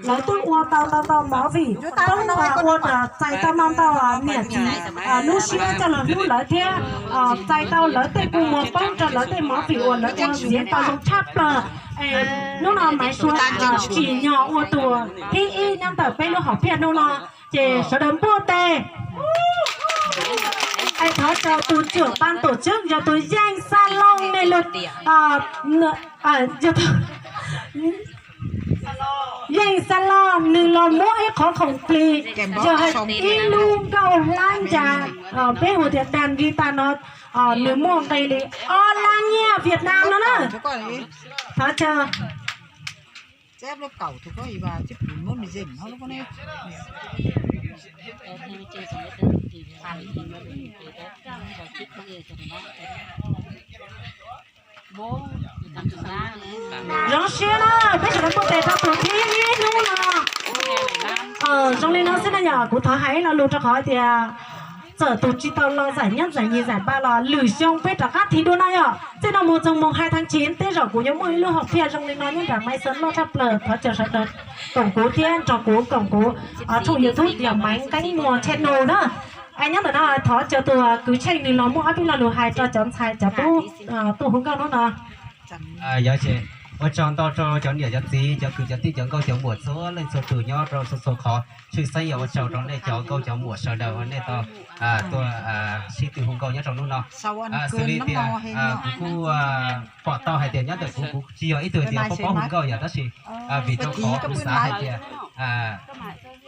Lawv twb ua tau tau tau movie poob, ua txais tau ntau ntau niam txiv lub siab coj los hlub lawv thiab txais tau lawv tej kua muag poob rau lawv tej movie uas lawv ua xiav tau zoo tshaj plaws. Hnub no Maiv Suav tsim nyog ua tus thib ib nyob ntawm peb lub hom phiaj hnub no, ces sawv daws npuaj tes. Es thov caw tus trưởng ban tổ chức yog tus Yeej Xa Loos ne, Yeej Xa Loos nws los muab ib qhov khoom plig, yog ib lub nkauj hlab ncas, peb hu tias tag nki tag no nws muaj nqi li ob lab nyiaj Việt Nam no na. Thov caw Zoo siab na, peb sawv daws npuaj tes rau tus thib ib hnub no. Zoo li no xwb na yom, kuv thov hais ib lo lus rau qhov tias txawm tus tsis tau los giải nhất giải nhì giải ba los lwm xyoo peb rov qab thi dua no yom. Txij no mus txog mus hai tháng chín tej zaum kuv yuav muaj ib lub hom phiaj zoo li no nyob nram Maiv Suav loj tshaj plaws. Thov caw sawv daws koom kuv thiab nrog kuv koom kuv tshooj YouTube tias Maiv Nkeeb Muas channel na. Nyob ntawm no thov caw tus kwv Tsheej nws los muaj ob peb lo lus hais rau cov ntxhais cov tub tuaj hu nkauj hnub no. Yog ces ua tsaug ntau rau cov niam cov txiv, cov kwv cov tij, cov nkauj cov muam txhua leej txhua tus nyob rau txhua txhua qhov. Tshwj xeeb yog ua tsaug rau nej cov nkauj cov muam sawv daws uas nej tau tuaj sib tw hu nkauj nyob rau hnub no. Xws li tias kuv kuj pom tau hais tias nyob ntawm kuv, kuv tsis yog ib tug tias paub paub hu nkauj yom, tab sis vim rau qhov kuv xav hais tias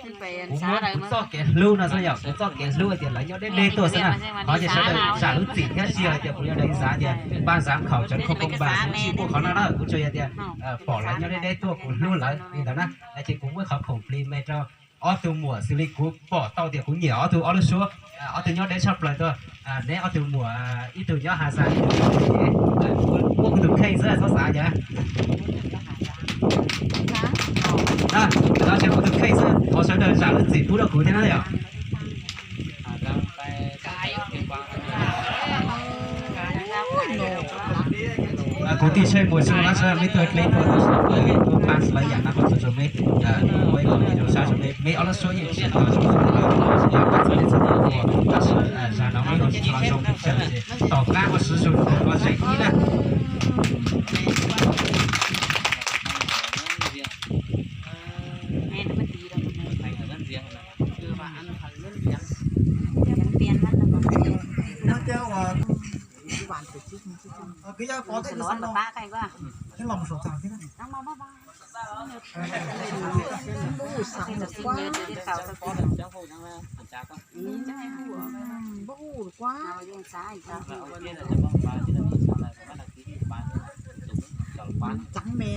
kuv muab kuv txoj kev hlub no xwb yom, kuv txoj kev hlub tias lawv nyob deb deb tuaj xwb na. Qhov tias sawv daws zam lub txim thiab tsis yog hais tias kuv yuav deev xav tias npaj xav khaum tseem kho koo npam kuv tsis pub qhov no na, kuv tsuas yog tias pom lawv nyob deb deb tuaj kuv hlub lawv li ntawd na. Ces kuv muab qhov khoom plig me rau ob tug muam xws li kuv pom tau tias kuv nyiam ob tug ob lub suab, ob tug nyob deb tshaj plaws tuaj. Neb ob tug muam ib tug nyob Has Zas, ib tug nyob Phuv Kev, muab kuv tus kheej xwb txhob xav cas. Tam no ces kuv tus kheej xwb, thov sawv daws zam lub txim pub rau kuv thiab na yom. Kuv tij Tsheej Muas Xyooj no sawv daws meb tuaj dleb tuaj, tuaj pass lawv yam no qhov txhua tsaus meb, ua ib qho video sab tsaus meb, meb ob lub suab yeej tsis tau zoo, tab sis zag no meb ho tsis tau zoo pes tsawg ces tom qab ua siv zog kom zeem ib na. Cov me